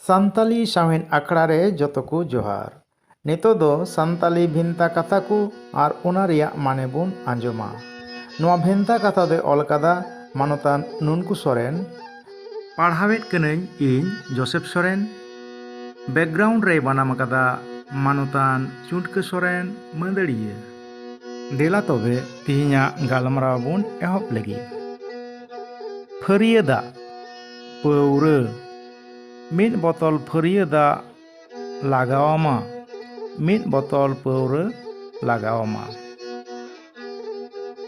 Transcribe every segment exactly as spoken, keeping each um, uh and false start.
ᱥᱟᱱᱛᱟᱞᱤ ᱥᱟᱶᱦᱮᱫ ᱟᱠᱷᱲᱟ ᱨᱮ ᱡᱚᱛᱚ ᱠᱚ ᱡᱚᱦᱟᱨ᱾ ᱱᱤᱛᱚᱜ ᱫᱚ ᱥᱟᱱᱛᱟᱞᱤ ᱵᱷᱮᱱᱛᱟ ᱠᱟᱛᱷᱟ ᱠᱚ ᱟᱨ ᱚᱱᱟ ᱨᱮᱭᱟᱜ ᱢᱟᱱᱮ ᱵᱚᱱ ᱟᱸᱡᱚᱢᱟ᱾ ᱱᱚᱣᱟ ᱵᱷᱮᱱᱛᱟ ᱠᱟᱛᱷᱟ ᱫᱚᱭ ᱚᱞ ᱠᱟᱫᱟ ᱢᱟᱱᱚᱛᱟᱱ ᱱᱩᱱᱠᱩ ᱥᱚᱨᱮᱱ᱾ ᱯᱟᱲᱦᱟᱣᱮᱫ ᱠᱟᱹᱱᱟᱹᱧ ᱤᱧ ᱡᱳᱥᱮᱯ ᱥᱚᱨᱮᱱ᱾ ᱵᱮᱠᱜᱨᱟᱣᱩᱱᱰ ᱨᱮᱭ ᱵᱟᱱᱟᱢ ᱟᱠᱟᱫᱟ ᱢᱟᱱᱚᱛᱟᱱ ᱪᱩᱴᱠᱟᱹ ᱥᱚᱨᱮᱱ ᱢᱟᱹᱫᱟᱹᱲᱤᱭᱟᱹ᱾ ᱫᱮᱞᱟ ᱛᱚᱵᱮ ᱛᱤᱦᱤᱧᱟᱜ ᱜᱟᱞᱢᱟᱨᱟᱣ ᱵᱚᱱ ᱮᱦᱚᱵ ᱞᱮᱜᱮ᱾ ᱯᱷᱟᱹᱨᱭᱟᱹ ᱫᱟᱜ, ᱯᱟᱹᱣᱨᱟᱹ, ᱢᱤᱫ ᱵᱚᱛᱚᱞ ᱯᱷᱟᱹᱨᱭᱟᱹ ᱫᱟᱜ ᱞᱟᱜᱟᱣᱟᱢᱟ, ᱢᱤᱫ ᱵᱚᱛᱚᱞ ᱯᱟᱹᱣᱨᱟᱹ ᱞᱟᱜᱟᱣᱟᱢᱟ᱾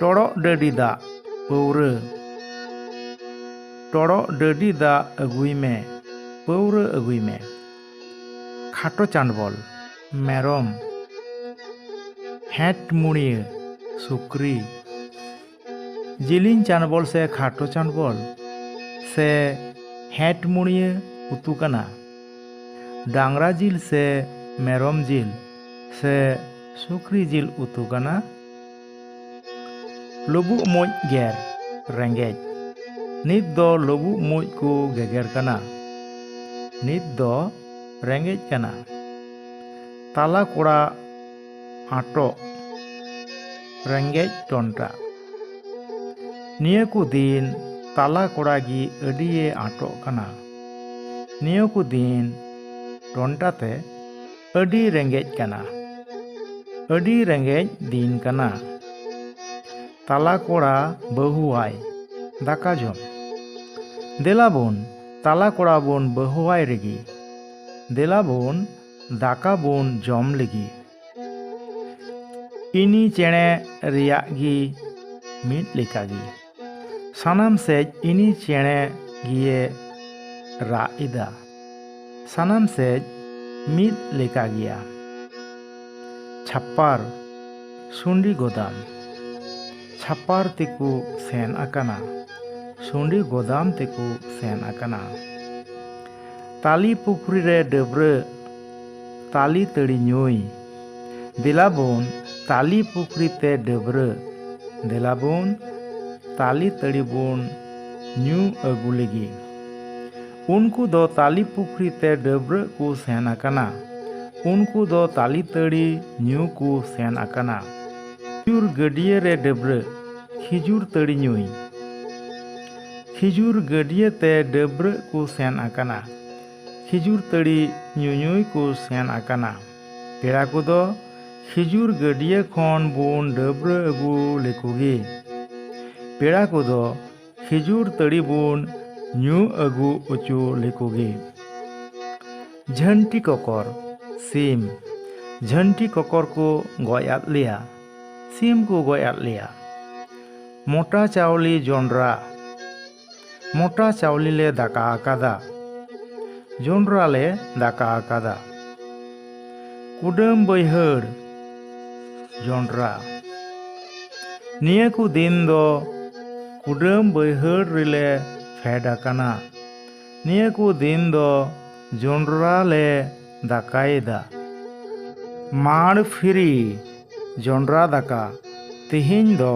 ᱴᱚᱲᱚᱜ ᱰᱟᱹᱰᱤ ᱫᱟᱜ, ᱯᱟᱹᱣᱨᱟᱹ᱾ ᱴᱚᱲᱚᱜ ᱰᱟᱹᱰᱤ ᱫᱟᱜ ᱟᱹᱜᱩᱭ ᱢᱮ, ᱯᱟᱹᱣᱨᱟᱹ ᱟᱹᱜᱩᱭ ᱢᱮ᱾ ᱠᱷᱟᱴᱚ ᱪᱟᱸᱰᱵᱚᱞ, ᱢᱮᱨᱚᱢ᱾ ᱦᱮᱸᱴ ᱢᱩᱲᱤᱭᱟᱹ, ᱥᱩᱠᱨᱤ᱾ ᱡᱤᱞᱤᱧ ᱪᱟᱸᱰᱵᱚᱞ ᱥᱮ ᱠᱷᱟᱴᱚ ᱪᱟᱸᱰᱵᱚᱞ ᱥᱮ ᱦᱮᱸᱴ ᱢᱩᱲᱤᱭᱟᱹ ᱩᱛᱩ ᱠᱟᱱᱟ᱾ ᱰᱟᱝᱨᱟ ᱡᱤᱞ ᱥᱮ ᱢᱮᱨᱚᱢ ᱡᱤᱞ ᱥᱮ ᱥᱩᱠᱨᱤ ᱡᱤᱞ ᱩᱛᱩ ᱠᱟᱱᱟ᱾ ᱞᱩᱵᱩᱜ ᱢᱩᱡ ᱜᱮᱨ ᱨᱮᱸᱜᱮᱡ᱾ ᱱᱤᱛ ᱫᱚ ᱞᱩᱵᱩᱜ ᱢᱩᱡ ᱠᱚ ᱜᱮᱜᱮᱨ ᱠᱟᱱᱟ᱾ ᱱᱤᱛ ᱫᱚ ᱨᱮᱸᱜᱮᱡ ᱠᱟᱱᱟ᱾ ᱛᱟᱞᱟ ᱠᱚᱲᱟ ᱟᱸᱴᱚᱜ, ᱨᱮᱸᱜᱮᱡ ᱴᱚᱱᱴᱟ᱾ ᱱᱤᱭᱟᱹ ᱠᱚ ᱫᱤᱱ ᱛᱟᱞᱟ ᱠᱚᱲᱟ ᱜᱮ ᱟᱹᱰᱤᱭᱮ ᱟᱸᱴᱚᱜ ᱠᱟᱱᱟ᱾ ᱱᱤᱭᱟᱹ ᱠᱚ ᱫᱤᱱ ᱴᱚᱱᱴᱟ ᱛᱮ ᱟᱹᱰᱤ ᱨᱮᱸᱜᱮᱡ ᱠᱟᱱᱟ᱾ ᱟᱹᱰᱤ ᱨᱮᱸᱜᱮᱡ ᱫᱤᱱ ᱠᱟᱱᱟ᱾ ᱛᱟᱞᱟ ᱠᱚᱲᱟ ᱵᱟᱹᱦᱩᱣᱟᱭ ᱫᱟᱠᱟ ᱡᱚᱢ᱾ ᱫᱮᱞᱟ ᱵᱚᱱ ᱛᱟᱞᱟ ᱠᱚᱲᱟ ᱵᱚᱱ ᱵᱟᱹᱦᱩᱣᱟᱭ ᱨᱮᱜᱮ᱾ ᱫᱮᱞᱟ ᱵᱚᱱ ᱫᱟᱠᱟ ᱵᱚᱱ ᱡᱚᱢ ᱞᱮᱜᱮ᱾ ᱤᱱᱤ ᱪᱮᱬᱮ ᱨᱮᱭᱟᱜ ᱜᱮ ᱢᱤᱫ ᱞᱮᱠᱟ ᱜᱮ᱾ ᱥᱟᱱᱟᱢ ᱥᱮᱡ ᱤᱱᱤ ᱪᱮᱬᱮ ᱜᱮᱭᱮ ᱨᱟᱜ ᱮᱫᱟ᱾ ᱥᱟᱱᱟᱢ ᱥᱮᱡ ᱢᱤᱫ ᱞᱮᱠᱟ ᱜᱮᱭᱟ᱾ ᱪᱷᱟᱯᱟᱨ, ᱥᱩᱸᱰᱤ ᱜᱚᱫᱟᱢ᱾ ᱪᱷᱟᱯᱟᱨ ᱛᱮᱠᱚ ᱥᱮᱱ ᱟᱠᱟᱱᱟ᱾ ᱥᱩᱸᱰᱤ ᱜᱚᱫᱟᱢ ᱛᱮᱠᱚ ᱥᱮᱱ ᱟᱠᱟᱱᱟ᱾ ᱛᱟᱞᱤ ᱯᱩᱠᱷᱨᱤ ᱨᱮ ᱰᱟᱹᱵᱽᱨᱟᱹᱜ, ᱛᱟᱞᱤ ᱛᱟᱹᱲᱤ ᱧᱩᱭ᱾ ᱫᱮᱞᱟ ᱵᱚᱱ ᱛᱟᱞᱤ ᱯᱩᱠᱷᱨᱤ ᱛᱮ ᱰᱟᱹᱵᱽᱨᱟᱹᱜ᱾ ᱫᱮᱞᱟ ᱵᱚᱱ ᱛᱟᱞᱤ ᱛᱟᱹᱲᱤ ᱵᱚᱱ ᱧᱩ ᱟᱹᱜᱩ ᱞᱮᱜᱮ᱾ ᱩᱱᱠᱩ ᱫᱚ ᱛᱟᱞᱤ ᱯᱩᱠᱷᱨᱤ ᱛᱮ ᱰᱟᱹᱵᱽᱨᱟᱹᱜ ᱠᱚ ᱥᱮᱱ ᱟᱠᱟᱱᱟ᱾ ᱩᱱᱠᱩ ᱫᱚ ᱛᱟᱞᱤ ᱛᱟᱹᱲᱤ ᱧᱩ ᱠᱚ ᱥᱮᱱ ᱟᱠᱟᱱᱟ᱾ ᱠᱷᱤᱡᱩᱨ ᱜᱟᱹᱰᱭᱟᱹ ᱨᱮ ᱰᱟᱹᱵᱽᱨᱟᱹᱜ᱾ ᱠᱷᱤᱡᱩᱨ ᱛᱟᱹᱲᱤ ᱧᱩᱭ᱾ ᱠᱷᱤᱡᱩᱨ ᱜᱟᱹᱰᱭᱟᱹ ᱛᱮ ᱰᱟᱹᱵᱽᱨᱟᱹᱜ ᱠᱚ ᱥᱮᱱ ᱟᱠᱟᱱᱟ᱾ ᱠᱷᱤᱡᱩᱨ ᱛᱟᱹᱲᱤ ᱧᱩᱧᱩᱭ ᱠᱚ ᱥᱮᱱ ᱟᱠᱟᱱᱟ᱾ ᱯᱮᱲᱟ ᱠᱚᱫᱚ ᱠᱷᱤᱡᱩᱨ ᱜᱟᱹᱰᱭᱟᱹ ᱠᱷᱚᱱ ᱵᱚᱱ ᱰᱟᱹᱵᱽᱨᱟᱹ ᱟᱹᱜᱩ ᱞᱮᱠᱚ ᱜᱮ᱾ ᱯᱮᱲᱟ ᱠᱚᱫᱚ ᱠᱷᱤᱡᱩᱨ ᱛᱟᱹᱲᱤ ᱵᱚᱱ ᱧᱩ ᱟᱹᱜᱩ ᱚᱪᱚ ᱞᱮᱠᱚ ᱜᱮ᱾ ᱡᱷᱟᱹᱱᱴᱤ ᱠᱚᱠᱚᱨ, ᱥᱤᱢ᱾ ᱡᱷᱟᱹᱱᱴᱤ ᱠᱚᱠᱚᱨ ᱠᱚ ᱜᱚᱡ ᱟᱫ ᱞᱮᱭᱟ᱾ ᱥᱤᱢ ᱠᱚ ᱜᱚᱡ ᱟᱫ ᱞᱮᱭᱟ᱾ ᱢᱚᱴᱟ ᱪᱟᱣᱞᱮ ᱡᱚᱱᱰᱨᱟ᱾ ᱢᱚᱴᱟ ᱪᱟᱣᱞᱮ ᱞᱮ ᱫᱟᱠᱟ ᱟᱠᱟᱫᱟ᱾ ᱡᱚᱱᱰᱨᱟ ᱞᱮ ᱫᱟᱠᱟ ᱟᱠᱟᱫᱟ᱾ ᱠᱩᱰᱟᱹᱢ ᱵᱟᱹᱭᱦᱟᱹᱲ ᱡᱚᱱᱰᱨᱟ᱾ ᱱᱤᱭᱟᱹ ᱠᱚ ᱫᱤᱱ ᱫᱚ ᱠᱩᱰᱟᱹᱢ ᱵᱟᱹᱭᱦᱟᱹᱲ ᱨᱮᱞᱮ ᱯᱷᱮᱰ ᱟᱠᱟᱱᱟ᱾ ᱱᱤᱭᱟᱹ ᱠᱚ ᱫᱤᱱ ᱫᱚ ᱡᱚᱱᱰᱨᱟ ᱞᱮ ᱫᱟᱠᱟᱭᱮᱫᱟ᱾ ᱢᱟᱲ ᱯᱷᱤᱨᱤ ᱡᱚᱱᱰᱨᱟ ᱫᱟᱠᱟ᱾ ᱛᱤᱦᱤᱧ ᱫᱚ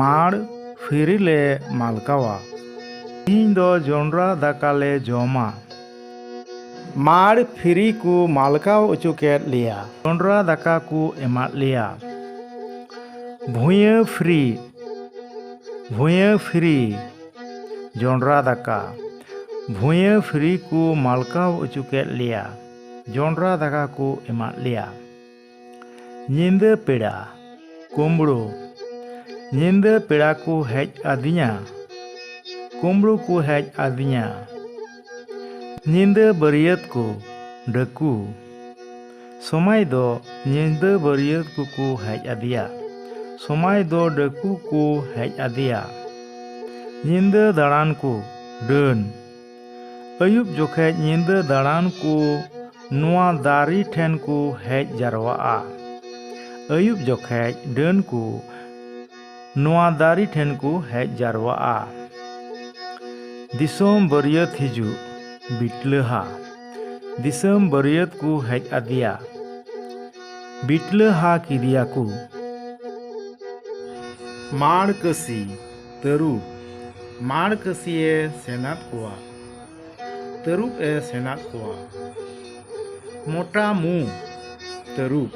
ᱢᱟᱲ ᱯᱷᱤᱨᱤ ᱞᱮ ᱢᱟᱞᱠᱟᱣᱟ᱾ ᱛᱤᱦᱤᱧ ᱫᱚ ᱡᱚᱱᱰᱨᱟ ᱫᱟᱠᱟ ᱞᱮ ᱡᱚᱢᱟ᱾ ᱢᱟᱲ ᱯᱷᱤᱨᱤ ᱠᱚ ᱢᱟᱞᱠᱟᱣ ᱚᱪᱚ ᱠᱮᱫ ᱞᱮᱭᱟ᱾ ᱡᱚᱱᱰᱨᱟ ᱫᱟᱠᱟ ᱠᱚ ᱮᱢᱟᱫ ᱞᱮᱭᱟ᱾ ᱵᱷᱩᱭᱟᱹ ᱯᱷᱤᱨᱤ, ᱵᱷᱩᱭᱟᱹ ᱯᱷᱤᱨᱤ ᱡᱚᱱᱰᱨᱟ ᱫᱟᱠᱟ᱾ ᱵᱷᱩᱭᱟᱹ ᱯᱷᱤᱨᱤ ᱠᱚ ᱢᱟᱞᱠᱟᱣ ᱚᱪᱚ ᱠᱮᱫ ᱞᱮᱭᱟ᱾ ᱡᱚᱱᱰᱨᱟ ᱫᱟᱠᱟ ᱠᱚ ᱮᱢᱟᱫ ᱞᱮᱭᱟ᱾ ᱧᱤᱫᱟᱹ ᱯᱮᱲᱟ, ᱠᱩᱢᱵᱽᱲᱩ᱾ ᱧᱤᱫᱟᱹ ᱯᱮᱲᱟ ᱠᱚ ᱦᱮᱡ ᱟᱹᱫᱤᱧᱟ᱾ ᱠᱩᱢᱵᱽᱲᱩ ᱠᱚ ᱦᱮᱡ ᱟᱹᱫᱤᱧᱟ᱾ ᱧᱤᱫᱟᱹ ᱵᱟᱹᱨᱭᱟᱹᱛ ᱠᱚ, ᱰᱟᱹᱠᱩ᱾ ᱥᱚᱢᱟᱭ ᱫᱚ ᱧᱤᱫᱟᱹ ᱵᱟᱹᱨᱭᱟᱹᱛ ᱠᱚᱠᱚ ᱦᱮᱡ ᱟᱫᱮᱭᱟ᱾ ᱥᱚᱢᱟᱭ ᱫᱚ ᱰᱟᱹᱠᱩ ᱠᱚ ᱦᱮᱡ ᱟᱫᱮᱭᱟ᱾ ᱧᱤᱫᱟᱹ ᱫᱟᱬᱟᱱ ᱠᱚ, ᱰᱟᱹᱱ᱾ ᱟᱹᱭᱩᱵ ᱡᱚᱠᱷᱮᱡ ᱧᱤᱫᱟᱹ ᱫᱟᱬᱟᱱ ᱠᱚ ᱱᱚᱣᱟ ᱫᱟᱨᱮ ᱴᱷᱮᱱ ᱠᱚ ᱦᱮᱡ ᱡᱟᱨᱣᱟᱜᱼᱟ᱾ ᱟᱹᱭᱩᱵ ᱡᱚᱠᱷᱮᱡ ᱰᱟᱹᱱ ᱠᱚ ᱱᱚᱣᱟ ᱫᱟᱨᱮ ᱴᱷᱮᱱ ᱠᱚ ᱦᱮᱡ ᱡᱟᱨᱣᱟᱜᱼᱟ᱾ ᱫᱤᱥᱚᱢ ᱵᱟᱹᱨᱭᱟᱹᱛ ᱦᱤᱡᱩᱜ, ᱵᱤᱴᱞᱟᱹᱦᱟ᱾ ᱫᱤᱥᱚᱢ ᱵᱟᱹᱨᱭᱟᱹᱛ ᱠᱚ ᱦᱮᱡ ᱟᱫᱮᱭᱟ᱾ ᱵᱤᱴᱞᱟᱹᱦᱟ ᱠᱮᱫᱮᱭᱟ ᱠᱚ᱾ ᱢᱟᱲ ᱠᱟᱹᱥᱤ, ᱛᱟᱹᱨᱩᱵ᱾ ᱢᱟᱲ ᱠᱟᱹᱥᱤᱭᱮ ᱥᱮᱱᱟᱫ ᱠᱚᱣᱟ᱾ ᱛᱟᱹᱨᱩᱵ ᱮ ᱥᱮᱱᱟᱜ ᱠᱚᱣᱟ᱾ ᱢᱚᱴᱟ ᱢᱩ ᱛᱟᱹᱨᱩᱵ᱾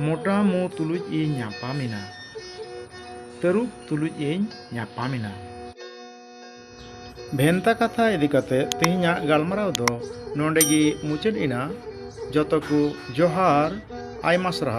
ᱢᱚᱴᱟ ᱢᱩ ᱛᱩᱞᱩᱡ ᱤᱧ ᱧᱟᱯᱟᱢ ᱮᱱᱟ᱾ ᱛᱟᱹᱨᱩᱵ ᱛᱩᱞᱩᱡ ᱤᱧ ᱧᱟᱯᱟᱢ ᱮᱱᱟ᱾ ᱵᱷᱮᱱᱛᱟ ᱠᱟᱛᱷᱟ ᱤᱫᱤ ᱠᱟᱛᱮ ᱛᱮᱦᱮᱧᱟᱜ ᱜᱟᱞᱢᱟᱨᱟᱣ ᱫᱚ ᱱᱚᱰᱮ ᱜᱮ ᱢᱩᱪᱟᱹᱫ ᱮᱱᱟ᱾ ᱡᱚᱛᱚ ᱠᱚ ᱡᱚᱦᱟᱨ, ᱟᱭᱢᱟ ᱥᱟᱨᱦᱟᱣ᱾